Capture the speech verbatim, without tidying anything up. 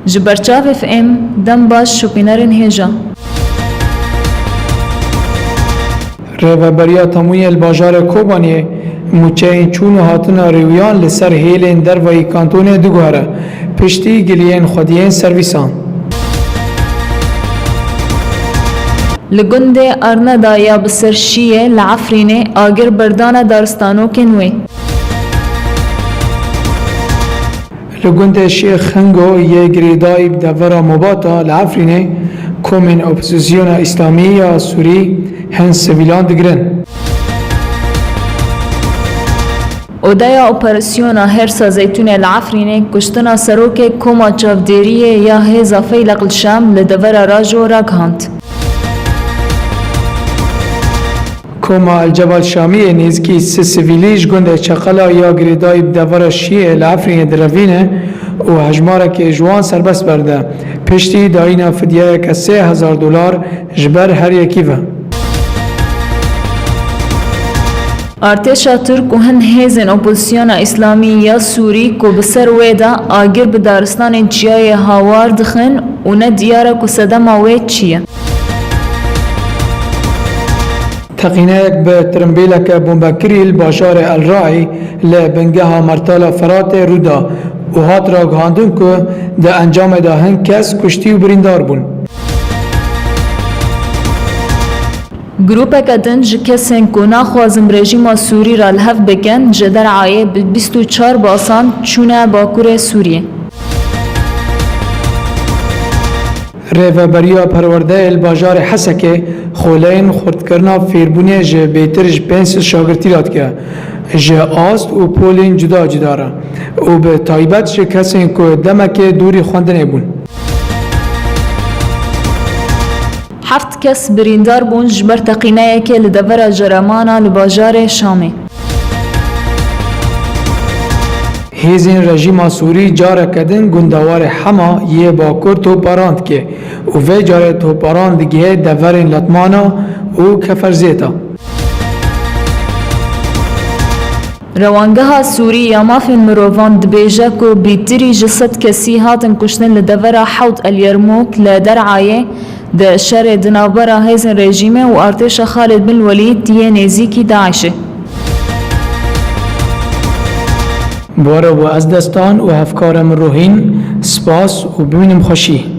Ji Berçavê F M, dem baş şopînerên hêja. Rêveberiya Temûyê li bajarê Kobaniyê mûçeyên çûn û hatina rêwiyan li ser hêlên dervayî kantonê diguhere, piştî giliyên xwediyên servîsan. Li gundê Arneda ya bi ser Şiyê li Efrînê agir berdane daristanokên wê. Li gundê Şêx Hingo yê girêdayî bi devera Mobata li Efrînê komên Opozîsyona Îslamî ya Sûrî hin sivîlan digirin. Odeya Operasyona Hersa Zeytûnê li Efrînê kuştina serokê Koma Çavdêriyê ya Hêza Feyleq li Şam li devera Rajo ragihand. Koma El Cebal Şamiyê nêzîkî sê sivîlî ji gundê Çeqela ya girêdayî bi devera Şiyê li Efrînê direvîne û hejmarekê ji wan serbest berde, piştî dayîna fidyeyeke sê hezar dolar ji ber her yekî ve. Artêşa Tirk û hin hêzên Opozîsyona Îslamî ya Sûrî ku bi ser wê de agir bi daristanên çiyayê hawar dixin û ne diyar e ku sedema wê çi ye. Teqîneyek bi tirimbêleke bombekirî li bajarê El Raî li bingeha Mertala Feratê rû da û hat ragihandin ku di encamê de hin kes kuştî û birîndar bûn. Grûpeke din ji kesên ku naxwazin bi rejîma Sûrî re li hev bikin, ji derayê bi bîst û çar basan çûne Bakurê Sûriyê. Rêveberiya Perwerdeyê li bajarê Hesekê xoleyên xurtkirina fêrbûnê ji bêtir ji pênc sed şagirtî re dike, ji ast û polên cuda cuda re û bi taybet ji kesên ku demekê dûrî xwendinê bûn. Heft kes birîndar bûn ji ber teqîneyekê li devera Ceremana li bajarê Şamê. Hêzên rejîma Sûrî careke din gundewarê Hema yê Bakur topbaran dike û vê carê topbaran digihê deverên Letmana û Keferzêta. Rewangeha Sûrî ya Mafên Mirovan dibêje ku bîtirî ji sed kesî hatin kuştin li devera Hewd El Yermûk li Derayê di şerê di navbera hêzên rejîmê û artêşa Xalid bin Welîd yê nêzîkî DAIŞê. Bi we re bû ez Destan û hevkara min Ruhîn, spas û bimînin bi xweşî.